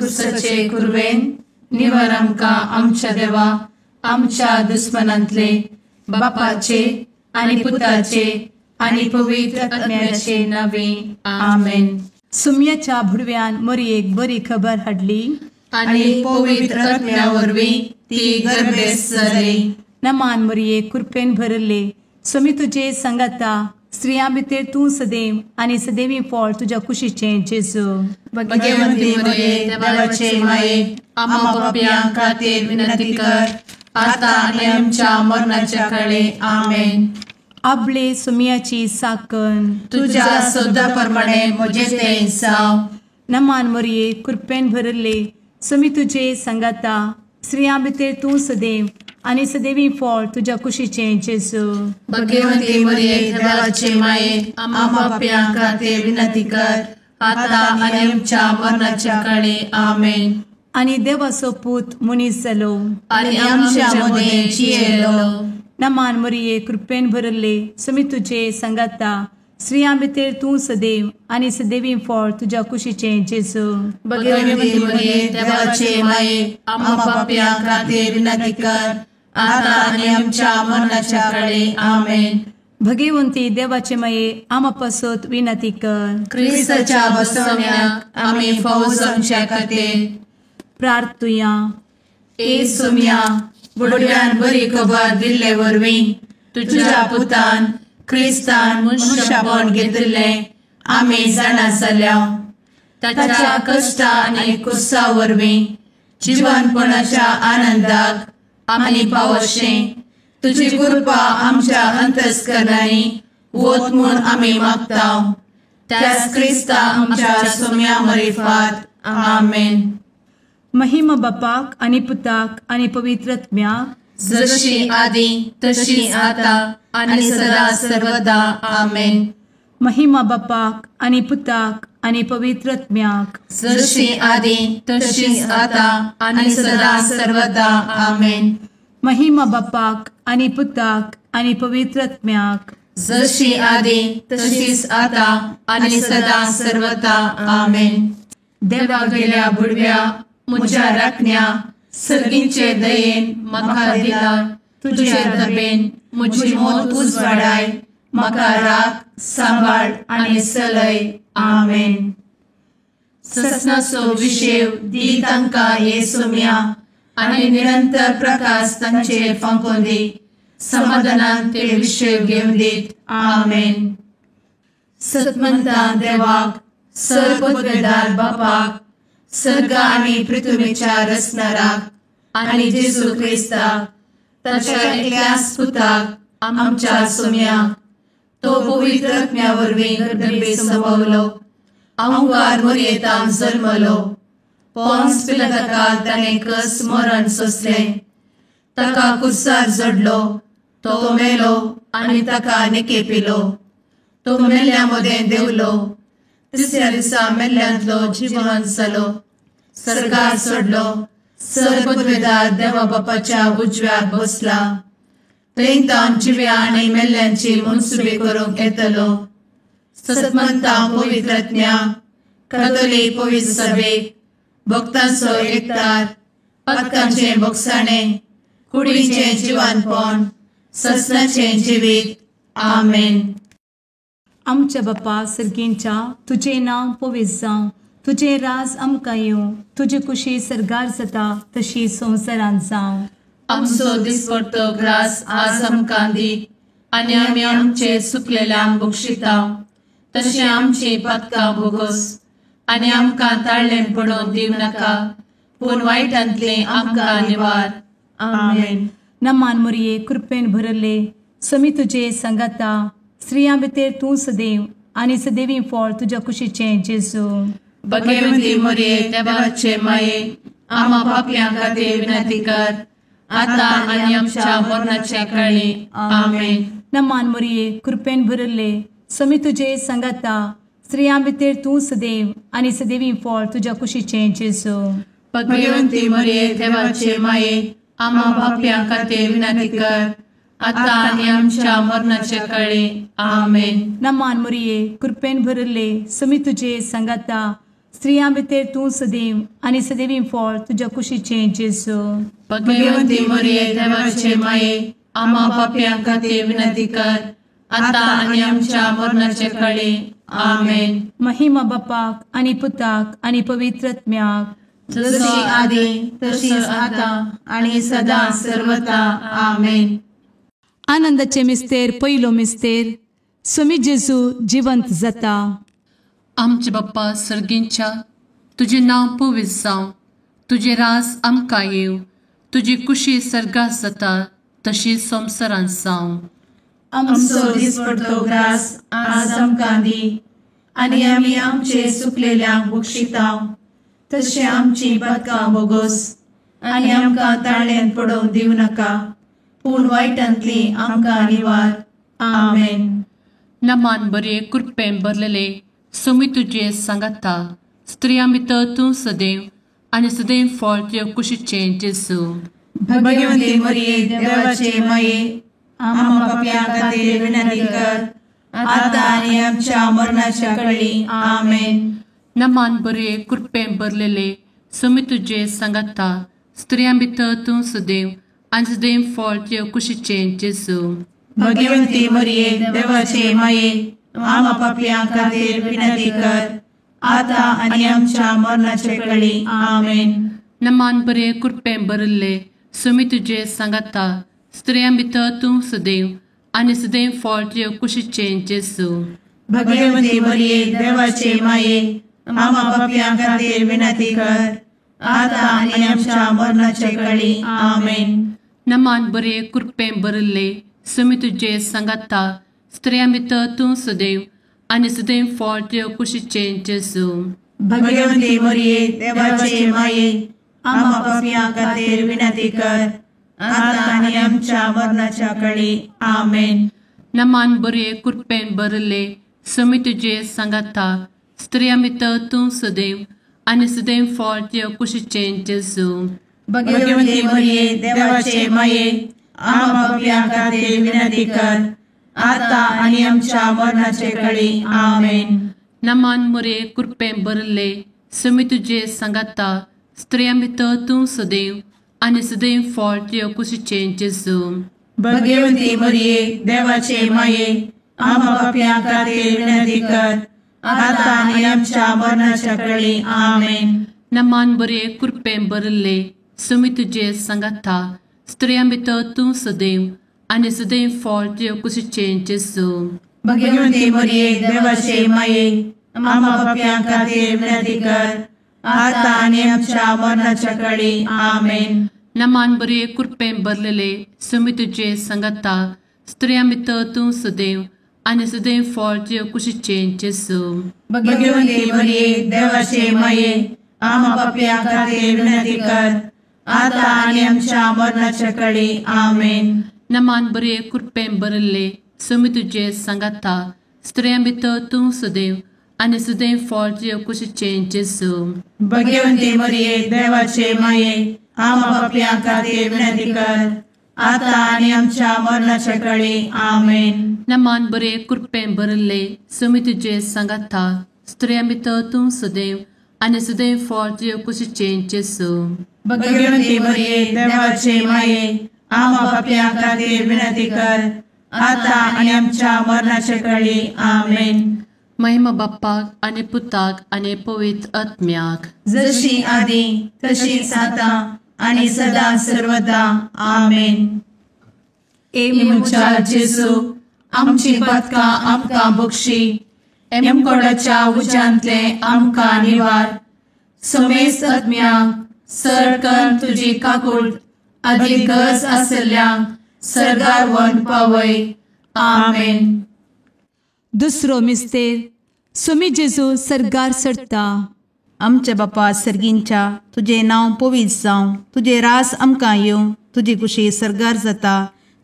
कुर्साचे कुरवेन निवार आमकां आमच्या देवा आमच्या दुस्मनांतले बापाचे आनी पुताचे आनी पवित्र आत्म्याचे नावे आमेन. सुम्याच्या भुडव्यान मोरयेक बरी खबर हाडली आनी पवित्र आत्म्या वरवीं ती गर्भेस्त जाली. नमान मोरये, कृपेन भरले, स्वामी तुजे संगाता, स्त्रियां भितर तूं सदैव आनी सदैवी फळ तुज्या कुशीचें जेजू. भगवंती मोरये, देवाचे माये, आम्हा पाप्यां खातीर विनंती कर आता आनी आमच्या मरणाच्या काळे. आमेन. आपले सुम्याची साकन तुझ्या सदा प्रमाणे म्हजे तें जावं. नमान मोरये, कृपेन भरले, स्वामी तुजे संगाता, स्त्रियां भितर तूं सदैव आनी सदैवी फळ तुज्या कुशीचें जेजू. भगवंती मोरये, देवाचे माये, आम्हा पाप्यां खातीर विनंती कर आता आनी आमच्या मरणाच्या काळे. आमेन. आनी देवाचो पूत मनीस जालो आनी आमच्या मदें जियेलो. नमान मोरये, कृपेन भरले, स्वामी तुजे संगाता, स्त्रियां भितर तूं सदैव आनी सदैवी फळ तुज्या कुशीचें जेजू. भगवंती मोरये, देवाचे माये, आम्हा पाप्यां खातीर विनंती कर आता आनी आमच्या मरणाच्या काळे. आमेन. भगवंती देवाचे माये, आम्हा पासत विनंती कर. क्रिस्ताच्या बसवण्याक आमी फावो जावच्या खातीर प्रार्थुया. ए सोम्या, बुडव्यान बरी खबर दिल्ले वरवीं तुझ्या पुतान क्रिस्तान मनुष्यपण घेतिल्लें आमी जाणा जाल्या. ताच्या कश्टा आनी कुर्सा वरवीं जिवनपणाच्या आनंदाक आमी पावशें तुजी कृपा आमच्या अंतस्करणांनी वत म्हूण आमी मागता. त्याच क्रिस्ता आमच्या सोम्या मरिफात. आमेन. महिमा बापाक आनी पुताक आनी पवित्र आत्म्याक, जशी आदी तशी आता आनी सदा सर्वदा. आमेन. महिमा बापाक आनी पुताक आनी पवित्र आत्म्याक, जशी आदी तशी आता आनी सदा सर्वदा. आमेन. महिमा बापाक आनी पुताक आनी पवित्र आत्म्याक, जशी आदी तशीच आता आनी सदा सर्वदा. आमेन. देवा गेल्या बुडव्या म्हज्या राखण्या सर्गींचे दयेन म्हाका दिला तुजे दबेन म्हजी मोत उजवाडाय म्हाका राख सांबाळ आनी चलय. आमेन. ससनाचो विशेव दी तांकां हे सोम्या आनी निरंतर प्रकाश तांचेर फांकोवन दी. समाधानान ते विशेव घेवन दीत. आमेन. सतमंता देवाक, सर्वपदवेदार बापाक, सर्ग आनी पृथ्वीच्या रचणाराक आनी जेजू क्रिस्ताक ताच्या एकल्याच पुताक आमच्या सोम्याक, तो पवित्र आत्म्या वरवीं गर्भे संभवलो, अंगार मोरयेतान जल्मलो, पोन्स पिलाताकाल ताणें कस मरण सोंसलें, ताका कुर्सार जडलो, तो मेलो आनी ताका निकेपिलो, तो मेल्ल्या मदें देंवलो, तिसऱ्या दिसा मेल्ल्यांतलो जिवन जालो, सर्गार चडलो, सर्वपदवेदार देवा बापाच्या उजव्याक बसला, थंय तावन जिव्या आनी मेल्ल्यांची मनसुबी करूंक येतलो. सतमंता पवित्र आत्म्या, कातोलीक पवित्र सभेक, भक्तांचो एकतार, पातकांचें भोगसाणें, कुडीचें जिवानपण, ससनाचें जिवीत. आमेन. आमच्या बापा सर्गींच्या, तुजें नांव पवित्र जावं, तुजें राज आमकां येवं, तुजी कुशी सर्गार जाता तशी संवसारांत जावं. आमचो दिसपडतो ग्रास आज आमकां दी आनी आमी आमचे चुकलेल्यांक बक्षिता तशें आमची पातकां भोगोस आनी आमकां ताळ्ळें पडोवन दिवं नाका, पूण वायटांतलें आमकां निवार. आमेन. नमान मोरये, कृपेन भरले, स्वामी तुजे संगाता, स्त्रियां भितर तूं सदैव आनी सदैवी फळ तुज्या कुशीचें जेजू. भगवंती मोरये, देवाचे माये, आम्हा पापयां खातीर विनंती कर आता आनी आमच्या मरणाच्या काळी. आमेन. नमान मोरये, कृपेन भरले, स्वामी तुजे संगाता, स्त्रियां भितर तूं सदैव आनी सदैवी फळ तुज्या कुशीचें जेजू. भगवंती मोरये, देवाचे माये, आम्हा पापयां खातीर विनंती कर आता आनी आमच्या मरणाच्या काळी. आमेन. नमान मोरये, कृपेन भरले, स्वामी तुजे संगाता, स्त्रियां भितर तूं सदैव आनी सदैवी फळ तुज्या कुशीचें जेजू। भगवती मरिये देवाचे माये, आम्हा पाप्यां खातीर विनंती कर, आतां आनी आमच्या मरणाचे कळी। आमेन। महिमा बापाक आनी पुताक आनी पवित्र आत्म्याक, जशी आदी तशीच आतां आनी सदां सर्वता। आमेन। आनंदाचे मिस्तेर पयलो मिस्तेर, स्वामी जेजू जिवंत जाता। आमचे बाप्पा सर्गींच्या, तुजें नांव पवित्र जावं, तुजें राज आमकां येवं, तुजी कुशी सर्गात जाता तशी संवसारांत जावं। आमचो दिसपडतो ग्रास आज आमकां दी, आनी आमी आमचे सुकलेल्यांक बक्षिता तशें आमची पातकां बोगोस, आनी आमकां ताळ्यांत पडोवंक दिवं नाका, पूण वायटांतली आमकां निवार। आमेन। नमान बरे कृपेन भरलेले स्वामी तुजे सांगाता, स्त्रियां भितर तूं सदैव आनी सदैव फळ तुजे कुशीचें जेजू। भगवती मरिये देवाचे माये, आम्हा पाप्यां खातीर विनंती कर, आतां आनी आमच्या मरणाच्या कळी। आमेन। नमान बरे कृपेन भरलेले स्वामी तुजे सांगाता, स्त्रियां भितर तूं सदैव आनी सदैव फळ तुजे कुशीचें जेजू। भगवती मरिये देवाचे माये, आम्हा पाप्यां खातीर विनंती कर, आतां आनी आमच्या मरणाचे कळी। आमेन। नमान बरे कृपेन भरलेले स्वामी तुजे सांगाता, स्त्रियां भितर तूं सदैव आनी सदैव फळ तुजे कुशीचें जेजू। भगवती मरिये देवाचे माये, आम्हा पाप्यां खातीर विनंती कर, आतां आनी आमच्या मरणाचे कळी। आमेन। नमान बरे कृपेन भरलेले स्वामी तुजे सांगाता, स्त्रियां भितर तूं सदैव आनी सदैव फळ तुजे कुशीचें जेजू। भगवती मरिये देवाचे माये, आम्हा पाप्यां खातीर विनंती कर, आतां आनी आमच्या मरणाच्या कळी। आमेन। नमान बरे कृपेन भरलेले स्वामी तुजे सांगाता, स्त्रियां भितर तूं सदैव आनी सदैव फळ तुजे कुशीचें जेजू। भगवती मरिये देवाचे माये, आम्हा पाप्यां खातीर विनंती कर, आतां आनी आमच्या मरणाचे कळी। आमेन। नमान मरिये कृपेन भरलेले स्वामी तुजे सांगाता, स्त्रियां भितर तूं सदैव आनी सदैव फळ तुजे कुशीचें जेजू। भगवती मरिये देवाचे माये, आम्हा पाप्यां खातीर विनंती कर, आतां आनी आमच्या मरणाच्या कळी। आमेन। नमान बरे कृपेन भरलेले स्वामी तुजे सांगाता, स्त्रियां भितर तूं सदैव आनी सदैव फळ तुजे कुशीचें जेजू। भगवती मरिये देवाचे माये, आम्हा पाप्यां खातीर विनंती कर, आतां आनी आमच्या मरणाच्या कळी। आमेन। नमान बरे कृपेन भरलेले स्वामी तुजे सांगाता, स्त्रियां भितर तूं सदैव आनी सदैव फळ तुजे कुशीचें जेजू। भगवती मरिये देवाचे माये, आम्हा पाप्यां खातीर विनंती कर, आतां आनी आमच्या मरणाच्या कळी। आमेन। नमान बरे कृपेन भरलेले स्वामी तुजे सांगाता, स्त्रियां भितर तूं सदैव आनी सदैव फळ तुजे कुशीचें जेजू। भगवती मरिये देवाचे माये, आम्हा पाप्यां खातीर विनंती कर, आतां आनी आमच्या मरणाच्या कळी। आमेन। नमान बरे कृपेन भरलेले स्वामी तुजे सांगाता, स्त्रियां भितर तूं सदैव आनी सदैव फळ तुजे कुशीचें जेजू। भगवती मरिये देवाचे माये, आम्हा पाप्यां खातीर विनंती कर, आतां आनी आमच्या मरणाचे कळी। आमेन। महिमा बाप्पाक आनी पुताक आनी पवित्र आत्म्याक, जशी आदी तशीच आतां आनी सदां सर्वदा। आमेन। ए म्हज्या जेजू, आमची पातकां आमकां बक्षी, एमकोडाच्या उज्यांतले आमकां निवार, समेस्त आत्म्यांक सरकन तुजी काकूट आदी गरज आसल्ल्यांक सर्गार व्हरून पावय। आमेन। दुसरो मिस्तेर, स्वामी जेजू सर्गार चडटा। आमच्या बापा सर्गींच्या, तुजें नांव पवित्र जावं, तुजें राज आमकां येवं, तुजी कुशी सर्गार जाता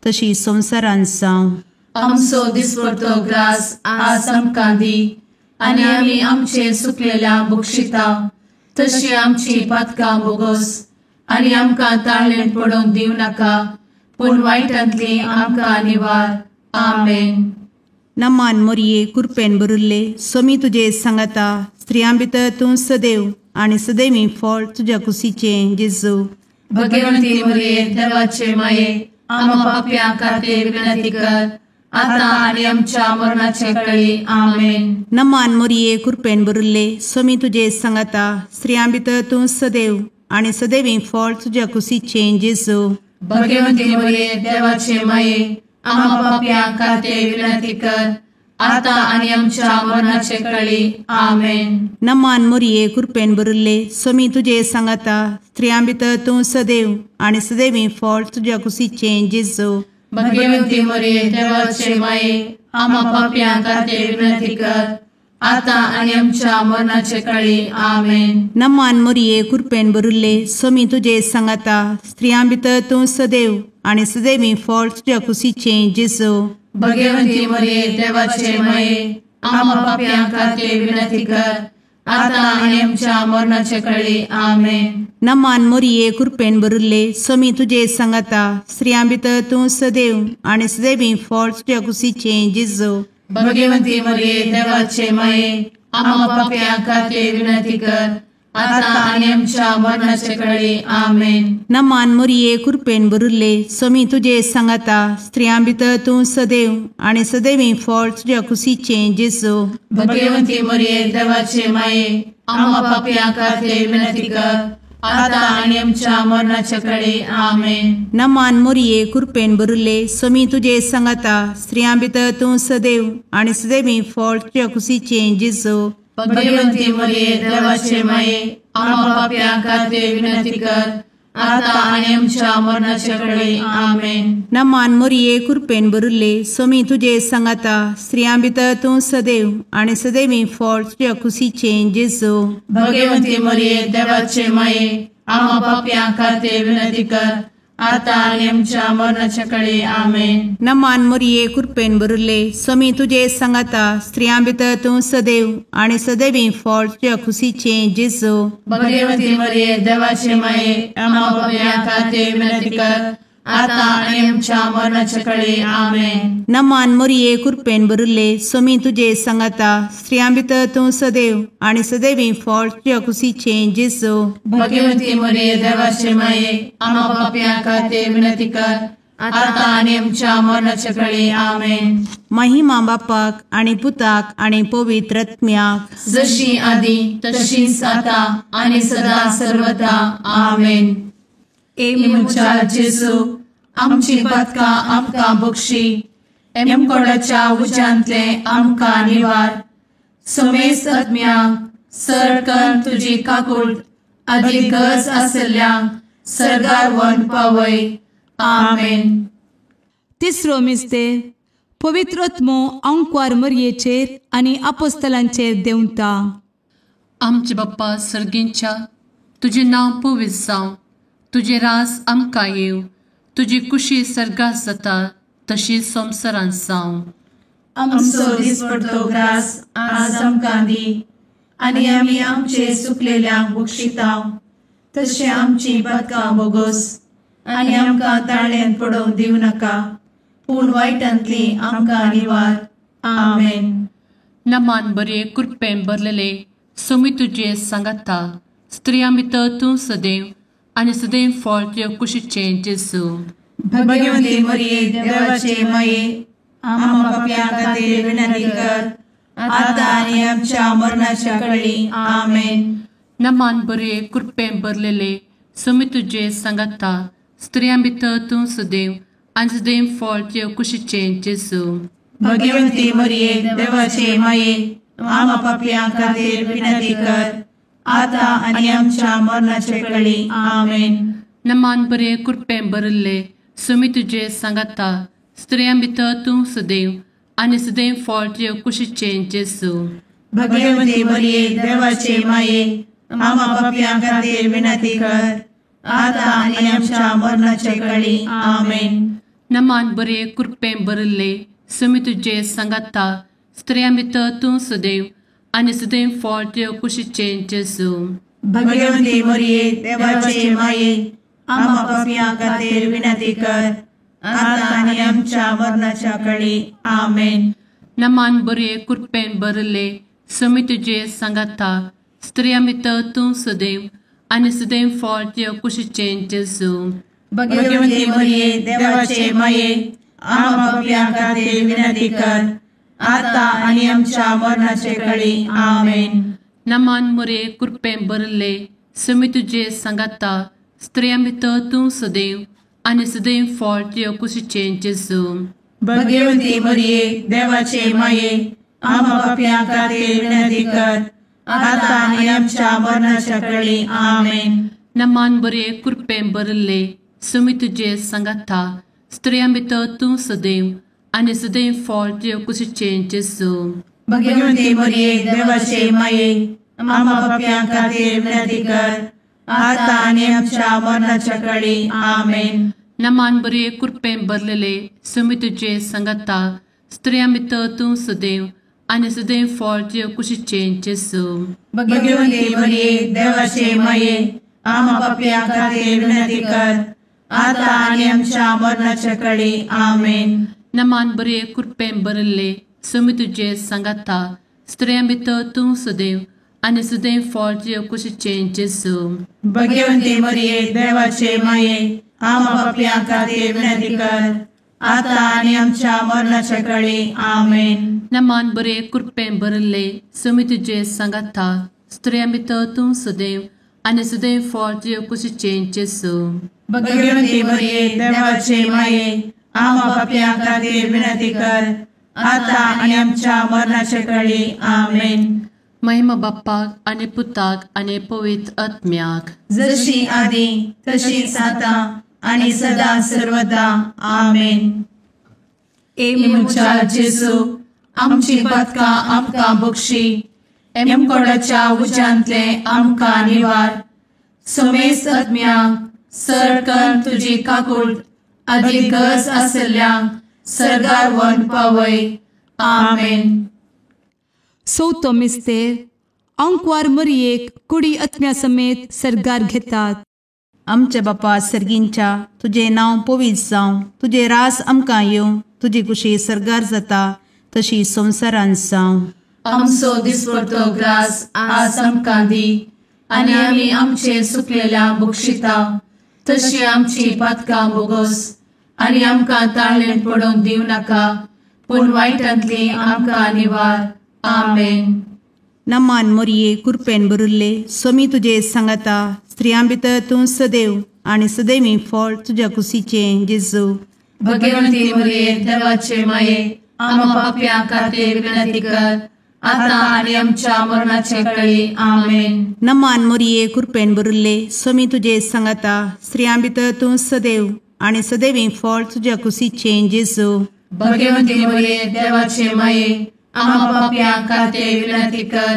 तशी संवसारांत जावं। आमचो दिसपडतो ग्रास आज आमकां दी, आनी आमी आमचे सुकलेल्यांक बक्षिता तशी आमची पातकां बोगोस, आनी आमकां ताळ्ळेंत पडोवंक दिवं नाका, पूण वायटांतली आमकां निवार। आमेन। नमान मोरये कुरपेन बरुल्ले सोमी तुजे सांगाता स्त्रियां भितर तूं सदैव आनी सदैवी फळ तुज्या कुशीचें जेजू. भगवंती मोरये देवाचे माये आम्हा पाप्यां खातीर विनंती कर आता आनी आमच्या मरणाचे कळी. आमेन. नमान मोरये कुरपेन बरुल्ले सोमी तुजे सांगाता स्त्रियां भितर तूं सदैव आनी सदैवी फळ तुज्या कुशीचें जेजू. भगवंती मोरये देवाचे माये आम्हा पाप्यां खातीर विनंती कर आता आनी आमच्या मरणाचे कळी. आमेन. नमान मोरये कुरपेन बरुल्ले सोमी तुजे सांगाता स्त्रियां भितर तूं सदैव आनी सदैवी फळ तुज्या कुशीचें जेजू. भगवंती मोरये देवाचे माये आम्हा पाप्यां खातीर विनंती कर आता आनी आमच्या मरणाचे कळी. आमेन. नमान मोरये कुरपेन बरुल्ले सोमी तुजे सांगाता स्त्रियां भितर तूं सदैव आनी सदैवी फळ तुज्या कुशीचें जेजू. भगवंती मोरये देवाचे माये आम्हा पाप्यां खातीर विनंती कर आता आनी आमच्या मरणाचे कळी. आमेन. नमान मोरये कुरपेन बरुल्ले सोमी तुजे सांगाता स्त्रियां भितर तूं सदैव आनी सदैवी फळ तुज्या कुशीचें जेजू. भगवंती मोरये देवाचे माये आम्हा पाप्यां खातीर विनंती कर आता आनी आमच्या मरणाचे कळी. आमेन. नमान मोरये कुरपेन बरुल्ले सोमी तुजे सांगाता स्त्रियां भितर तूं सदैव आनी सदैवी फळ तुज्या कुशीचें जेजू. भगवंती मोरये देवाचे माये आम्हा पाप्यां खातीर विनंती कर आता आनी आमच्या मरणाचे कळी. आमेन. नमान मोरये कुरपेन बरुल्ले सोमी तुजे सांगाता स्त्रियां भितर तूं सदैव आनी सदैवी फळ तुज्या कुशीचें जेजू. भगवंती मोरये देवाचे माये आम्हा पाप्यां खातीर विनंती कर आता आनी आमच्या मरणाचे कळी. आमेन. नमान मोरये कुरपेन बरुल्ले सोमी तुजे सांगाता स्त्रियां भितर तूं सदैव आनी सदैवी फळ तुज्या कुशीचें जेजू. भगवंती मोरये देवाचे माये आम्हा पाप्यां खातीर विनंती कर आता आनी आमच्या मरणाचे कळी. आमेन. नमान मोरये कुरपेन बरुल्ले सोमी तुजे सांगाता स्त्रियां भितर तूं सदैव आनी सदैवी फळ तुज्या कुशीचें जेजू. भगवंती मोरये देवाचे माये आम्हा पाप्यां खातीर विनंती कर आता आनी आमच्या मरणाचे कळी. आमेन. नमान मोरये कुरपेन बरुल्ले सोमी तुजे सांगाता स्त्रियां भितर तूं सदैव आनी सदैवी फळ तुज्या कुशीचें जेजू. भगवंती मोरये देवाचे माये आम्हा पाप्यां खातीर विनंती कर आता आनी आमच्या मरणाचे कळी. आमेन. महिमा बापाक आनी पुताक आनी पवित्र आत्म्याक, जशी आदी तशीच आता आनी सदा सर्वदा. आमेन. ए म्हज्या जेजू आमची पातकां आमकां बक्षी, एमकोडाच्या उज्यांतले आमकां निवार, समेस्त आत्म्यांक सरकन तुजी काकूट आदी गरज आसल्ल्यांक सर्गार व्हरून पावय. आमेन. तिसरो मिस्तेर पवित्र आत्मो आंकवार मरयेचेर आनी आपोस्तलांचेर देंवता. आमचे बाप्पा सर्गींच्या तुजें नांव पवित्र जावं, तुजें रास आमकां येवं, तुजी कुशी सर्गात जाता तशी संवसारांत जावं. आमचो दिसपडतो ग्रास आज आमकां दी आनी आमी आमचे चुकलेल्यांक बक्षितांव तशें आमची पातकां बोगोस आनी आमकां ताळ्यांत पडोवंक दिवं नाका, पूण वायटांतली आमकां निवार. आमेन. नमान बरे कुरपेन भरलेले सोमी तुजे सांगाता स्त्रियां भितर तूं सदैव आनी सदैव फळ तुज्या कुशीचें जेजू. भगवंती मोरये देवाचे माये आम्हा पाप्यां खातीर विनंती कर आता आनी आमच्या मरणाच्या कळी. आमेन. नमान बरे कुरपेन भरलेले सोमी तुजे सांगाता स्त्रियां भितर तूं सदैव आनी सदैव फळ तुज्या कुशीचें जेजू. भगवंती मोरये देवाचे माये आम्हा पाप्यां खातीर विनंती कर आता आनी आमच्या मरणाचे कळी. आमेन. नमान बरे कुरपेन भरिल्ले सोमी तुजे सांगाता स्त्रियां भितर तूं सदैव आनी सदैव फळ तुज्या कुशीचें जेजू. भगवंती मोरये देवाचे माये आम्हा पाप्यां खातीर विनंती कर आता आनी आमच्या मरणाचे कळी. आमेन. नमान बरे कुरपेन भरिल्ले सोमी तुजे सांगाता स्त्रियां भितर तूं सदैव आनी सदैव फळ तुज्या कुशीचें जेजू. भगवंती मोरये देवाचे माये आम्हा पाप्यां खातीर विनंती कर आता आनी आमच्या मरणाच्या कळी. आमेन. नमान बरे कृपेन भरले स्वामी तुजे सांगाता स्त्रियां भितर तूं सदैव आनी सदैव फळ तुज्या कुशीचें जेजू. भगवती मरिये देवाचे माये आम्हा पाप्यां खातीर विनंती कर आता आनी आमच्या मरणाचे कळी. आमेन. नमान मरिये कृपेन भरले स्वामी तुजे सांगाता स्त्रियां भितर तूं सदैव आनी सदैव फळ तुज्या कुशीचें जेजू. भगवती मरिये देवाचे माये आम्हा पाप्यां खातीर विनंती कर आता आनी आमच्या मरणाच्या कळी. आमेन. नमान बरे कृपेन भरले स्वामी तुजे सांगाता स्त्रियां भितर तूं सदैव आनी सदैव फळ तुज्या कुशीचें जेजू. भगवती मरिये देवाचे माये आम्हा पाप्यां खातीर विनंती कर आता आनी आमच्या मरणाच्या कळी. आमेन. नमान बरे कृपेन भरलेले स्वामी तुजे सांगाता स्त्रियां भितर तूं सदैव आनी सदैव फळ तुज्या कुशीचें जेजू. भगवती मरिये देवाचे माये आम्हा पाप्यां खातीर विनंती कर आता आनी आमच्या मरणाच्या कळी. आमेन. नमान बरे कृपेन भरले स्वामी तुजे सांगाता स्त्रियां भितर तूं सदैव आनी सदैव फळ तुज्या कुशीचें जेजू. भगवती मरिये देवाचे माये आम्हा पाप्यां खातीर विनंती कर आता आनी आमच्या मरणाच्या कळी. आमेन. नमान बरे कृपेन भरले स्वामी तुजे सांगाता स्त्रियां भितर तूं सदैव आनी सदैव फळ तुज्या कुशीचें जेजू. भगवती मरिये देवाचे माये आम्हा पाप्यां खातीर विनंती कर आता आनी आमच्या मरणाच्या कळी. आमेन. महिमा बाप्पाक आनी पुताक आनी पवित्र आत्म्याक, जशी आदी तशीच आता आनी सदा सर्वदा. आमेन. ए म्हज्या जेजू आमची पातकां आमकां बक्षी, एमकोडाच्या उज्यांतले आमकां निवार, समेस्त आत्म्यांक सरकन तुजी काकूट आदी गरज आशिल्ल्यांक सर्गार व्हरून पावय. आमेन. चवथो मिस्तेर आंकवार मरियेक कुडी आत्म्या समेत सर्गार घेतात. आमच्या बापा सर्गींच्या तुजें नांव पवित्र जावं, तुजें राज आमकां येवं, तुजी कुशी सर्गार जाता तशी संवसारांत जावं. आमचो दिसपडतो ग्रास आज आमकां दी आनी आमी आमचे सुकलेल्या बक्षिता तशी आमची पातकां बोगस आनी आमकां ताळेन पडोवंक दिवं नाका, पूण वायटांतली आमकां निवार. आमेन. नमान मोरये कृपेन भरिल्ले स्वामी तुजे सांगाता, स्त्रियां भितर तूं सदैव आनी सदैवी फळ तुज्या कुशीचें जेजू. भगवंती मोरये देवाचे माये आम्हा पाप्यां खातीर विनंती कर आता आनी आमच्या मरणाचे कळी. आमेन. नमान मोरये कृपेन भरिल्ले स्वामी तुजे सांगाता, स्त्रियां भितर तूं सदैव आनी सदैवी फळ तुज्या कुशीचें जेजू. भगवंती मोरये देवाचे माये आम्हा पाप्यां खातीर विनंती कर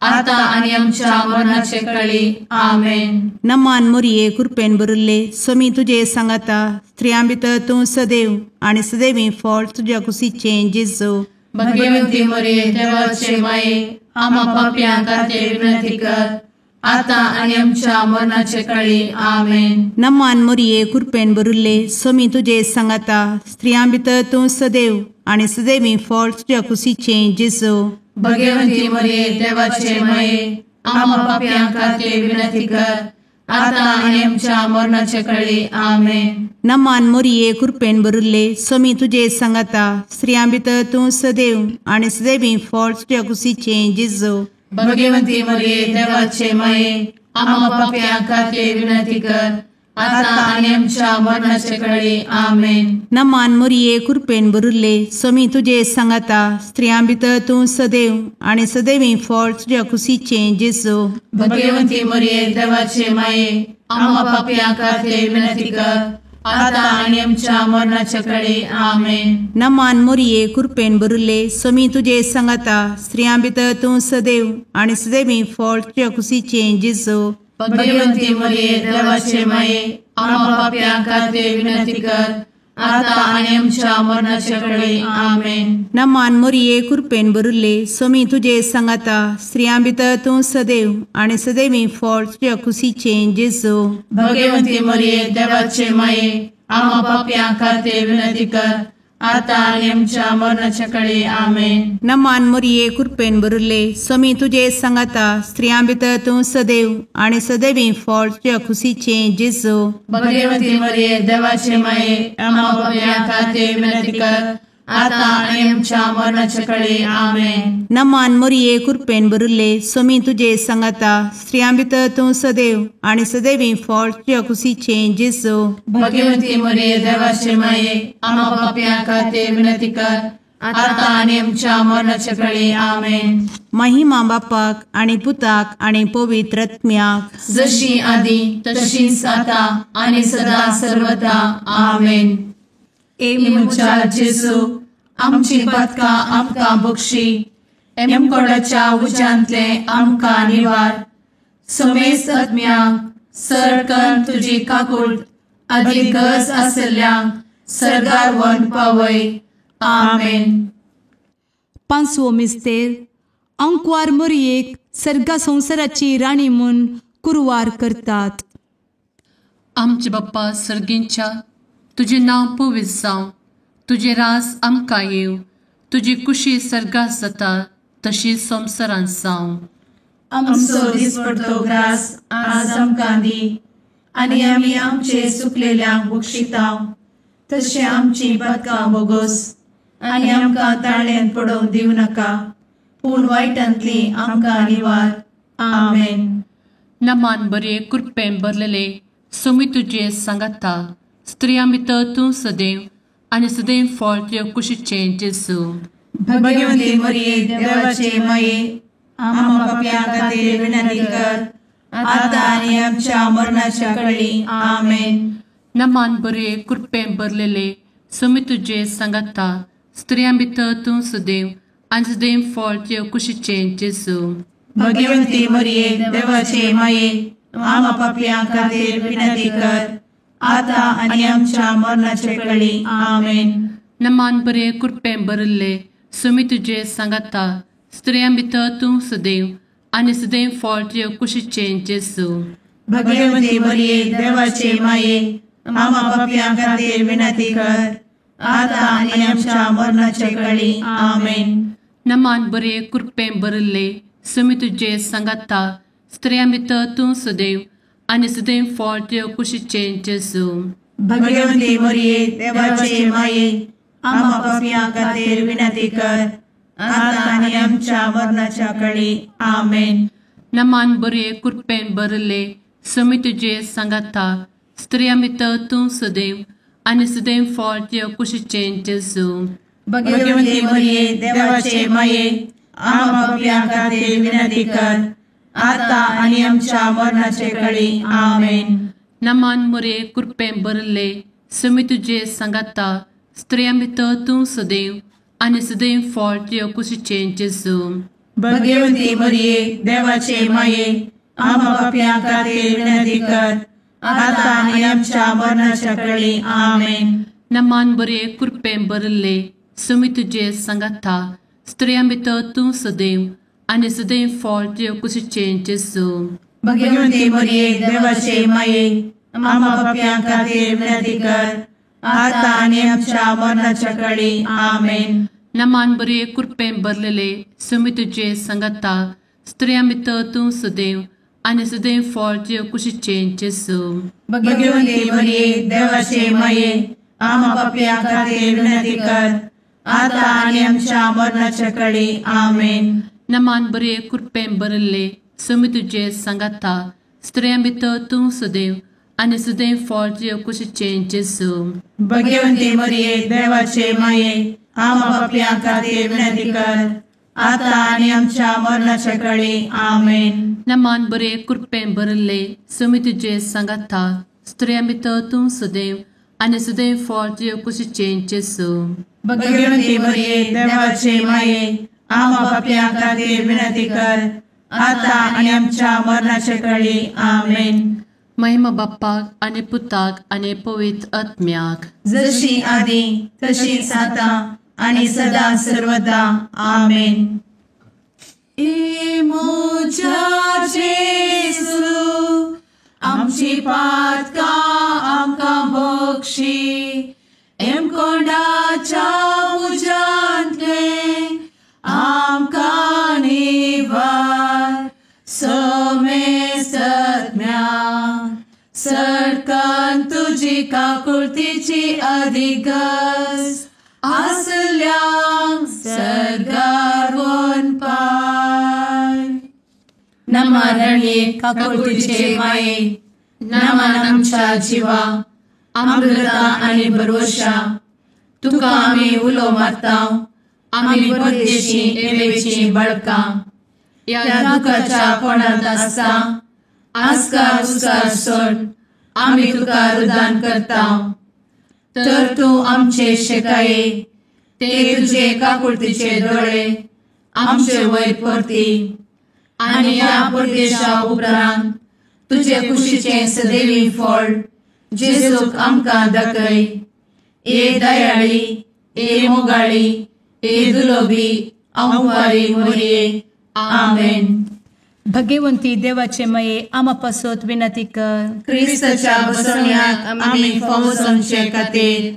आता आनी आमच्या मरणाचे कळी. आमेन. नमान मोरये कृपेन भरिल्ले स्वामी तुजे सांगाता, स्त्रियां भितर तूं सदैव आनी सदैवी फळ तुज्या कुशीचें जेजू. भगवंती मोरये देवाचे माये आम्हा पाप्यां खातीर विनंती कर आता आनी आमच्या मरणाचे कळी. आमेन. नमान मोरये कृपेन भरिल्ले स्वामी तुजे सांगाता, स्त्रियां भितर तूं सदैव आनी सदैवी फळ तुज्या कुशीचें जेजू. भगवंती मोरये देवाचे माये आम्हा पाप्यां खातीर विनंती कर आता आनी आमच्या मरणाचे कळी. आमेन. नमान मोरये कृपेन भरिल्ले स्वामी तुजे सांगाता, स्त्रियां भितर तूं सदैव आनी सदैवी फळ तुज्या कुशीचें जेजू. भगवंती मोरये देवाचे माये आम्हा पाप्यां खातीर विनंती कर आता आनी आमच्या मरणाचे कळी. आमेन. नमान मोरये कृपेन भरिल्ले स्वामी तुजे सांगाता, स्त्रियां भितर तूं सदैव आनी सदैवी फळ तुज्या कुशीचें जेजू. भगवंती मोरये देवाचे माये आम्हा पाप्यां खातीर विनंती कर आता आनी आमच्या मरणाचे कळी. आमेन. नमान मोरये कृपेन भरिल्ले स्वामी तुजे सांगाता, स्त्रियां भितर तूं सदैव आनी सदैवी फळ तुज्या कुशीचें जेजू. भगवंती मोरये देवाचे माये आम्हा पाप्यां खातीर विनंती कर आता आनी आमच्या मरणाचे कळी. आमेन. नमान मोरये कृपेन भरिल्ले स्वामी तुजे सांगाता, स्त्रियां भितर तूं सदैव आनी सदैवी फळ तुज्या कुशीचें जेजू. भगवंती मोरये देवाचे माये आम्हा पाप्यां खातीर विनंती कर आतां आनी आमच्या मरणाच्या कळे. आमेन. नमान मोरये कृपेन भरिल्ले, स्वामी तुजे सांगाता, स्त्रियां भितर तूं सदैव आनी सदैवी फळ तुज्या खुशीचें जेजू. भगवती मरिये देवाचे माये, आम्हा पापयां खातीर विनंती कर, आतां आनी आमच्या मरणाच्या कळे. आमेन. नमान मोरये कृपेन भरिल्ले, स्वामी तुजे सांगाता, स्त्रियां भितर तूं सदैव आनी सदैवी फळ तुज्या खुशीचें जेजू. भगवती मरिये देवाचे माये, आम्हा पापयां खातीर विनंती कर, आतां आनी आमच्या मरणाच्या कळे. आमेन. महिमा बापाक आनी पुताक आनी पवित्र आत्म्याक, जशी आदी तशीच आतां आनी सदा सर्वदा. आमेन. ए म्हज्या जेजू, आमची पातकां आमकां बक्षी, एमकोडाच्या उज्यांतले आमकां निवार, समेस्त आत्म्यांक सरकन तुजी काकूट आदी गरज आशिल्ल्यांक सर्गार व्हरून पावय. आमेन. पांचवो मिस्तेर आंकवार मोरयेक सर्गा संवसाराची राणी म्हूण कुरवार करतात. आमचे बाप्पा सर्गींच्या, तुजें नांव पवित्र जावं, तुजें राज आमकां येवं, तुजी कुशी सर्गात जाता तशी संवसारांत जावं. आमचो दिसपडतो ग्रास आज आमकां दी, आनी आमी आमचे चुकलेल्यांक बक्षितांव, तशें आमची पातकां बोगोस, आनी आमकां ताळ्यांत पडोवंक दिवं नाका, पूण वायटांतली आमकां निवार. आमेन. नमान बरे कृपेन भरलेले, स्वामी तुजें सांगाता, स्त्रियां भितर तूं सदैव आनी सदैव फळ तुज्या कुशीचें जेजू. भगवती मरिये देवाचे माये, आम्हा पापयां खातीर विनंती कर, आतां आनी आमच्या मरणाच्या कळी. आमेन. नमान बरे कृपेन भरलेले, स्वामी तुजें सांगाता, स्त्रियां भितर तूं सदैव आनी सदैव फळ तुज्या कुशीचें जेजू. भगवती मरिये देवाचे माये, आम्हा पापयां खातीर विनंती कर, आतां आनी आमच्या मरणाच्या कळी. आमेन. नमान बरे कृपेन भरिल्ले, स्वामी तुजें सांगाता, स्त्रियां भितर तूं सदैव आनी सदैव फळ तुज्या कुशीचें जेजू. भगवती मरिये देवाचे माये, आम्हा पापयां खातीर विनंती कर, आतां आनी आमच्या मरणाच्या कळी. आमेन. नमान बरे कृपेन भरिल्ले, स्वामी तुजें सांगाता, स्त्रियां भितर तूं सदैव आनी सदैव फळ तुज्या कुशीचें जेजू. भगवती मरिये देवाचे माये, आम्हा पापयां खातीर विनंती कर, आतां आनी आमच्या मरणाच्या कळी. आमेन. नमान बरे कृपेन भरिल्ले, स्वामी तुजें सांगाता, स्त्रियां भितर तूं सदैव आनी सदैव फळ तुज्या कुशीचें जेजू. भगवती मरिये देवाचे माये, आम्हा पापयां खातीर विनंती कर, आतां आनी आमच्या मरणाचे कळी. आमेन. नमान मोरे कृपेन भरिल्ले, स्वामी तुजें सांगाता, स्त्रियां भितर तूं सदैव आनी सदैव फळ तुज्या कुशीचें जेजू. भगवती मरिये देवाचे माये, आम्हा पापयां खातीर विनंती कर, आतां आनी आमच्या मरणाच्या कळी. आमेन. नमान बरे कृपेन भरिल्ले, स्वामी तुजें सांगाता, स्त्रियां भितर तूं सदैव आनी सदैव फळ तुज्या कुशीचें जेजू. भगवती मरिये देवाचे माये, आम्हा पापयां खातीर विनंती कर, आतां आनी आमच्या मरणाच्या कळी. आमेन. नमान बरे कृपेन भरलेले, स्वामी तुजें सांगाता, स्त्रियां भितर तूं सदैव आनी सदैव फळ तुज्या कुशीचें जेजू. भगवती मरिये देवाचे माये, आम्हा पापयां खातीर विनंती कर, आतां आनी आमच्या मरणाच्या कळी. आमेन. नमान बरे कृपेन भरिल्ले, स्वामी तुजें सांगाता, स्त्रियां भितर तूं सदैव आनी सदैव फळ तुज्या कुशीचें जेजू. भगवती मरिये देवाचे माये, आम्हा पापयां खातीर विनंती कर, आतां आनी आमच्या मरणाच्या कळी. आमेन. नमान बरे कृपेन भरिल्ले, स्वामी तुजें सांगाता, स्त्रियां भितर तूं सदैव आनी सदैव फळ तुज्या कुशीचें जेजू. भगवती मरिये देवाचे माये, आम्हा पापयां खातीर विनंती कर, आतां आनी आमच्या मरणाच्या कळी. आमेन. महिमा बाप्पाक आनी पुताक आनी पवित्र आत्म्याक, जशी आदी तशीच आतां आनी सदा सर्वदा. आमेन. ए म्हज्या जेजू, आमची पातकां आमकां बक्षी, एमकोंडाच्या तुजी काकुळतीची अधिगज आसल्या सर्गार वनपाय. नमा रणये काकुळतीचे माये, नमन आमच्या जिवा, अमृता आनी भरवशा, तुका आमी उलो मारता, आमी परदेशी एवेची बळकां, ह्या दुखाच्या कोणांत आसता आस्कार उस्कार सोड आमी तुका रुदान करता. तर तूं आमचे शेकाये ते तुजे काकुळतीचे दोळे आमचे वयर परती आनी ह्या परदेशा उपरांत तुजे कुशीचें सदैवी फळ जेजूक आमकां दाखय. ए दयाळी, ए मोगाळी, ए दुलोबी आंवारी मोरये. आमेन. भगवंती देवाचे मये आमा पासत विनंती कर. क्रिस्ताच्या बसवण्याक आमी फावो जावचे खातीर.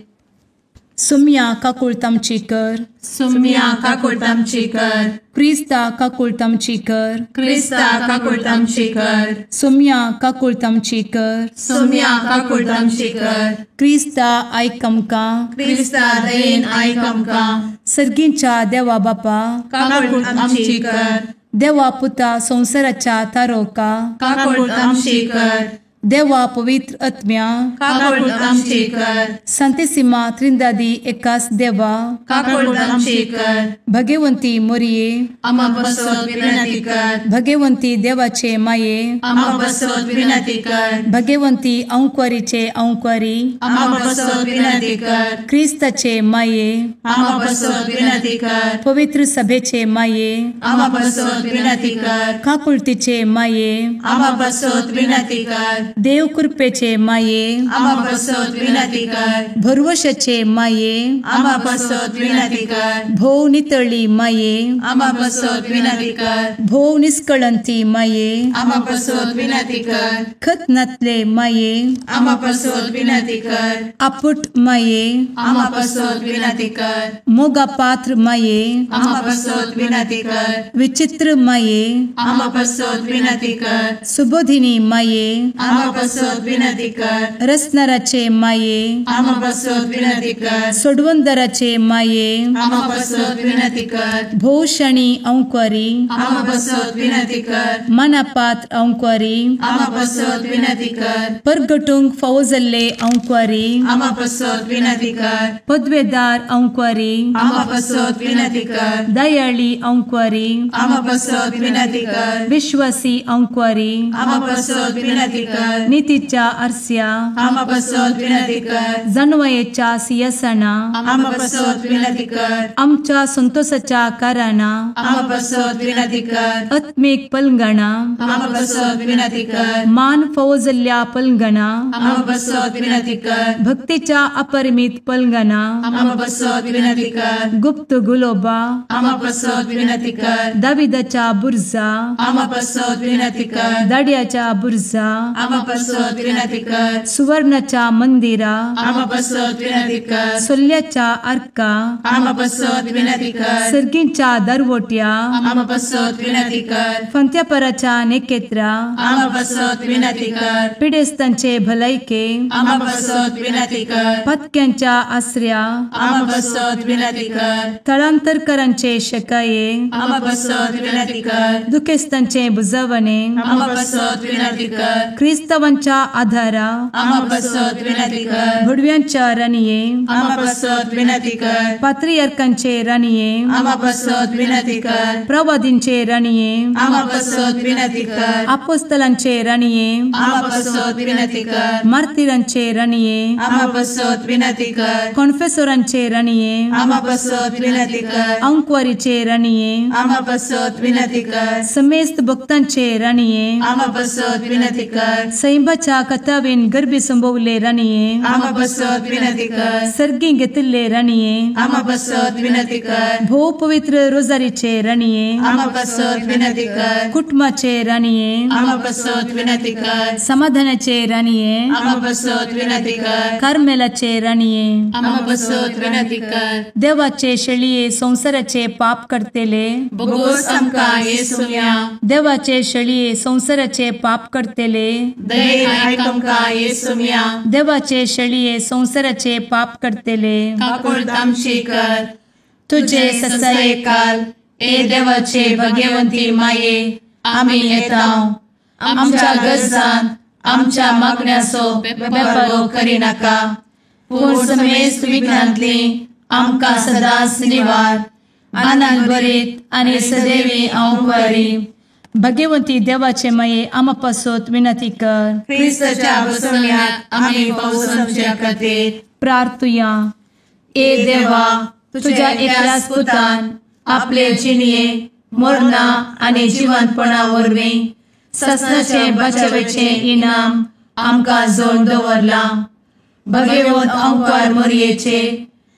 सुम्या काकुळतामची कर. सुम्या काकुळतामची कर. क्रिस्ता काकुळतामची कर. क्रिस्ता काकुळतामची कर. सुम्या काकुळतामची कर. सुम्या काकुळतामची कर. क्रिस्ता आयक आमकां. क्रिस्ता दयेन आयक आमकां. सर्गींच्या देवा बापा काकुळतामची कर. देवा पुता संवसाराच्या तारोका काकुळतामची कर. देवा पवित्र आत्म्या काकुळतामची कर. संतेसिमा त्रिंदादी एकास देवा काकुळतामची कर. भगवंती मोरये आमा पासत विनंती कर. भगवंती देवाचे माये आमा पासत विनंती कर. भगवंती अंकुरीचे अंकुरी आमा पासत विनंती कर. क्रिस्ताचे माये आमा पासत विनंती कर. पवित्र सभेचे माये आमा पासत विनंती कर. काकुळतीचे माये आमा पासत विनंती कर. देव कृपेचे माये आमा पासत विनंती कर. भरवशाचे माये आमा पासत विनंती कर. भोव नितळी माये आमा पासत विनंती कर. भोव निष्कळंती माये आमा पासत विनंती कर. खतनातले माये आमा पासत विनंती कर. आपुट माये आमा पासत विनंती कर. मोगा पात्र माये आमा पासत विनंती कर. विचित्र माये आमा पासत विनंती कर. सुबोधिनी माये आमा पासत विनंती कर. रसनाराचे माये आमा पासत विनंती कर. सोडवंदराचे माये आमा पासत विनंती कर. भोवशणी अंकुरी आमा पासत विनंती कर. मनापात्र अंकुरी आमा पासत विनंती कर. परगटूंक फावो जाल्ले अंकुरी आमा पासत विनंती कर. पदवेदार अंकुरी आमा पासत विनंती कर. दयाळी अंकुरी आमा पासत विनंती कर. विश्वासी अंकुरी आमा पासत विनंती कर. नितीच्या आरस्या आमा पासत विनंती कर. जानवयेच्या सिंहासना आमा पासत विनंती कर. आमच्या संतोषाच्या कारणा आमा पासत विनंती कर. आत्मीक पलंगणा आमा पासत विनंती कर. मान फावो जाल्ल्या पलंगणा आमा पासत विनंती कर. भक्तीच्या अपरिमित पलंगणा आमा पासत विनंती कर. गुप्त गुलोबा आमा पासत विनंती कर. दाविदाच्या बुर्जा आमा पासत विनंती कर. दाड्याच्या बुर्जा आमा पासत विनंती कर. सुवर्णाच्या मंदिरा आमा पासत विनंती कर. सोल्याच्या आर्का आमा पासत विनंती कर. सर्गींच्या दरवट्या आमा पासत विनंती कर. फंत्यापराच्या नेकेत्रा आमा पासत विनंती कर. पिडेस्तांचे भलायके आमा पासत विनंती कर. पत्क्यांच्या आसऱ्या आमा पासत विनंती कर. थळांतरकरांचे शकाये आमा पासत विनंती कर. दुखेस्तांचे बुजवणे आमा पासत विनंती कर. क्रिस्तावांच्या आधारा आमा पासत विनंती कर. भडव्यांच्या राणये आमा पासत विनंती कर. पात्रियार्कांचे राणये आमा पासत विनंती कर. प्रवादींचे राणये आमा पासत विनंती कर. आपोस्तलांचे राणये आमा पासत विनंती कर. मार्तिरांचे राणये आमा पासत विनंती कर. कॉन्फेसोरांचे राणये आमा पासत विनंती कर. अंकुवारीचे राणये आमा पासत विनंती कर. समेस्त भक्तांचे राणये आमा पासत विनंती कर. सैंबाच्या कथावेन गर्भी संभवले राणये आमा पासत विनंती कर. सर्गी घेतिल्ले राणये आमा पासत विनंती कर. भोव पवित्र रोजारीचे राणये आमा पासत विनंती कर. कुटुंबाचे राणये आमा पासत विनंती कर. समाधानाचे राणये आमा पासत विनंती कर. कार्मेलाचे राणये आमा पासत विनंती कर. देवाचे शेळये संवसाराचे पाप करतेले बोगोस आमकां येसुया. देवाचे शेळये संवसाराचे पाप करतेले दयेन आयक आमकां येसुम्या. देवाचे शेळये संवसाराचे पाप करतले काकुळट आमची कर. तुजे तुजे ससायेकाल ए देवाचे भगवंती माये आमी येता. आमच्या गरजांत आमच्या मागण्याचो बेपरवो करिनाका, पूण समेस्त विघ्नांतली आमकां सदांच निवार. आनंद भरीत आनी सदैवी अंवकारी भगवंती देवाचे माये आमा पासत विनंती कर. क्रिस्ताच्या बसवण्यात आमी पावसाच्या खातीर प्रार्थुया. ए देवा, तुझ्या एकल्याच पुतान आपले जिणये मरणा आनी जिवंतपणा वरवीं ससनाचे बचावेचे इनाम आमकां जोड दवरलां. भगवंत अंकार मोरयेचे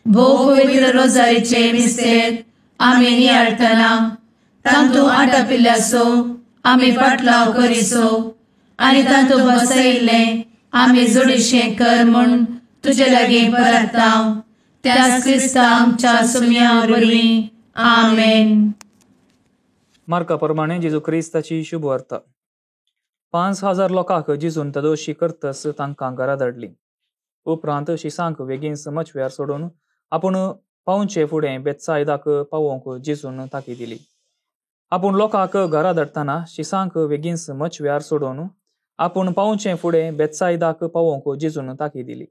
भोव पवित्र रोजारीचे मिस्तेर आमी नियाळटना तांतू आटापिल्ल्याचो आमी पाटलाव करिसो आनी तांतू बसयिल्लें आमी जोडीशें कर म्हूण तुजे लागीं परताव. त्याच क्रिस्ता आमच्या सुम्या वरवीं. आमेन. मार्का प्रमाणे जेजू क्रिस्ताची शुभवार्ता. 5000 लोकांक जेजून तदोशी करतस तांकां घरा धाडली. उपरांत शिसांक वेगीन मचव्यार सोडून आपूण पावचे फुडें बेत्सायदाक पावोवंक जेजून ताकी दिली. आपूण लोकांक घरा धाडटना शिसांक वेगीन मचव्यार सोडून आपूण पावचे फुडें बेत्सायदाक पावोवंक जेजून ताकी दिली.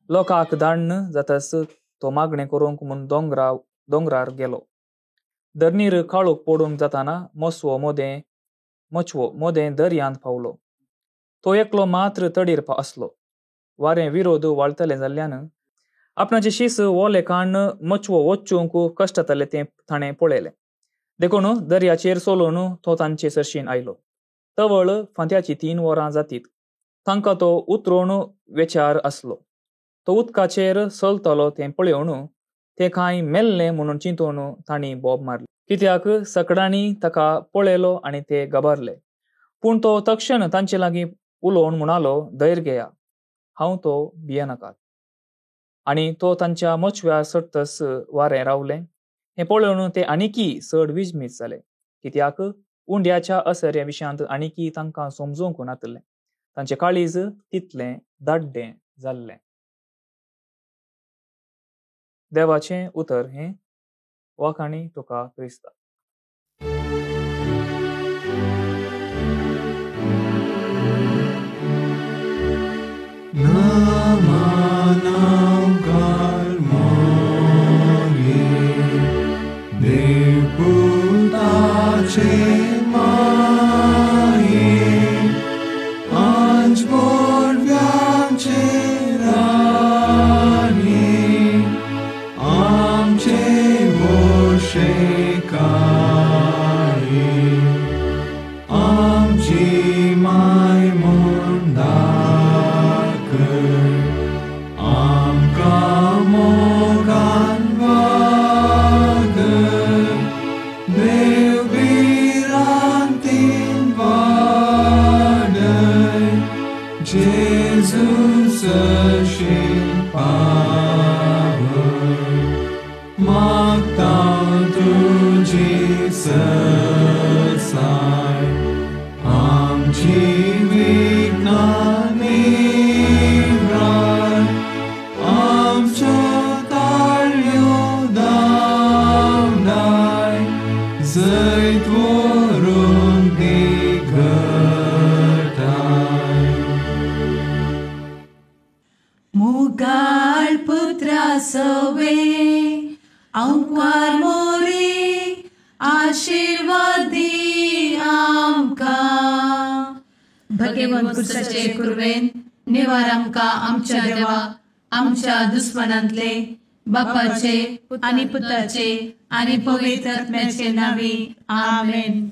लोकांक धाडन जातस तो मागणें करूंक म्हूण दोंगरार गेलो. धरणीर काळोख पडूंक जाताना मचवो मोदें दर्यांत पावलो. तो एकलो मात्र तडीर आसलो. वारें विरोध वाळटलें जाल्ल्यान आपणाचे शीस ओले काण्ण मचवो वचूंक कश्टताले तें ताणें पळयलें. देखून दर्याचेर चलोवन तो तांचे सरशीन आयलो. तवळ फांत्याची 3 वरां जातीत तांकां तो उतरोवन वेचार आसलो. तो उदकाचेर चलतालो तें पळोवन ते कांय मेल्लें म्हणून चिंतून तांणी बोब मारली. कित्याक सकडांनी ताका पळयलो आनी ते गबारले. पूण तो तक्षण तांचे लागीं उलोवन म्हणालो, धैर्य घेया, हांव तो भियेनाकात. आनी तो तांच्या मचव्यार चडटस वारें रावलें. हें पळोवन ते आनीकी चड विजमीत जाले. कित्याक उंड्याच्या असऱ्या विशयांत आनीकी तांकां समजूंक नातलें. तांचें काळीज तितलें दाड्डें जाल्लें. देवाचें उतर हें. वाखाणी तुका क्रिस्ता. मुगाळ पुत्रा सवे अंकार मोरी आशीर्वादी आमकां. भगवंत कुसाचे कुर्वेन निवार आमकां आमच्या देवा आमच्या दुस्मनांतले बापाचे आनी पुताचे आनी पवित्र आत्म्याचे नांवी. आमेन.